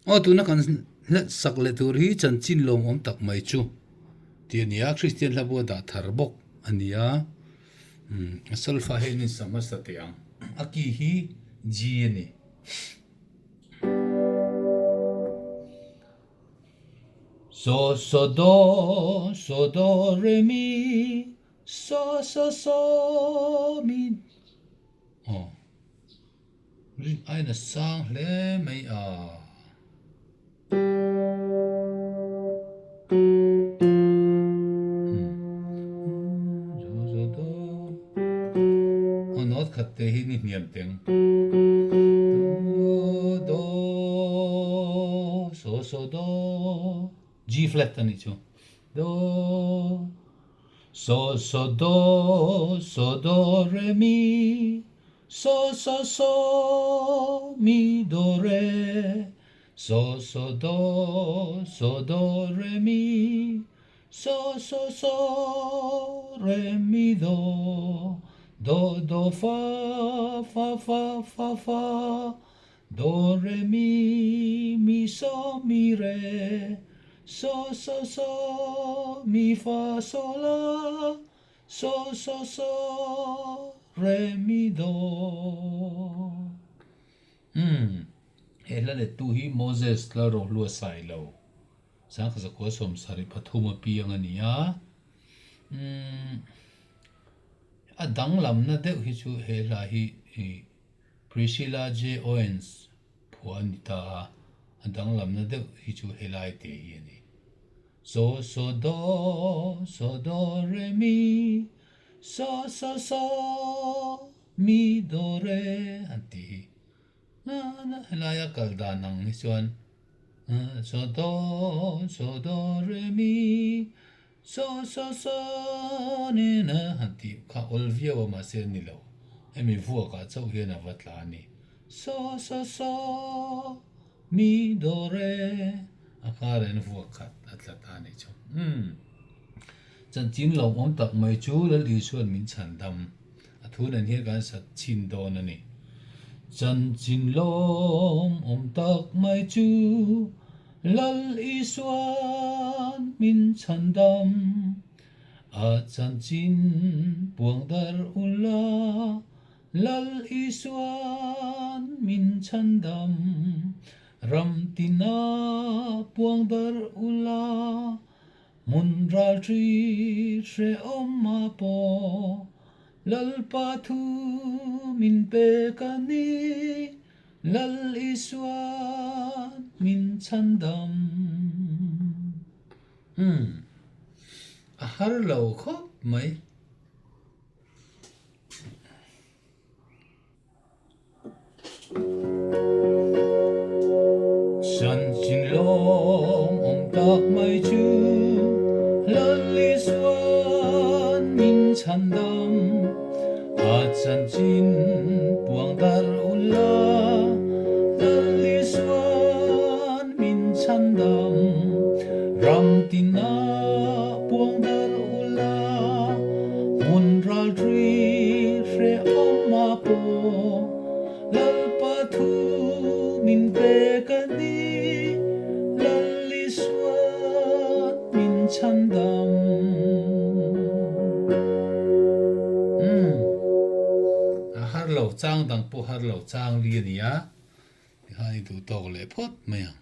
Aw tuna kan hlat sak leh tur hi chanchin lawmawm tak mai chu tih a ni a, Kristian hla pawh a dah thar bawk a ni a, a solfa hi an insa hmasa teh ang, a ki hi G a ni. So so do so do re mi so so so mi aw. Rin aiin a sang hle mai a. A note khat te hi ni hniam teng. Do do so so do G flat a nih chu. Do so so do so do re mi So so so mi do re So so do so do re mi So so so re mi do Do do fa fa fa fa fa Do re mi mi so mi re So so so mi fa so la So so so re mi do. Umm he hla lettu hi Moses Lalrohlua Sailo Sangkha 73 a piang a ni a. Umm a danglamna deuh hi chu he hla hi Priscilla J Owens phuah a ni ta a, a danglamna deuh hi chu helai te hi a ni. So so do so do re mi so so so mi do re an tih hi na na helaia kal dan ang hi chuan so do so do re mi so so so ni na han tih kha awl viau a mahse a ni lo hemi vuakah chauh hian a va tla a ni so so so Mi dawre a kar in vuak khat a tla ta nih chu. Umm. Chanchin lawmawm tak mai chu Lal Isuan min chhan dam. A thu nen hian kan sat chhin dawn a ni. Chanchin lawmawm tak mai chu Lal Isuan min chhan dam. A chanchin puang dar ula Lal Isuan min chhandam, ram tina puang dar ula, hmun ral thi hrehawm a pawh, Lalpa thu min pek a ni, Lal Isuan min chhandam. Umm, a har lo khawp mai. Chanchin lawm awm tak mai chu Lal Isuan min chhandam, a chanchin puang dar ula Lal Isuan min chhandam, ram tinah puang dar ula. Hmun ral ṭui hrehawm a pawh, Lalpa thu min pek a ni, Lal Isuan min chhandam. Umm, a har lo, chang dang pawh har lo, chang li a ni a, tikhan i duh tawk leh phawt mai ang.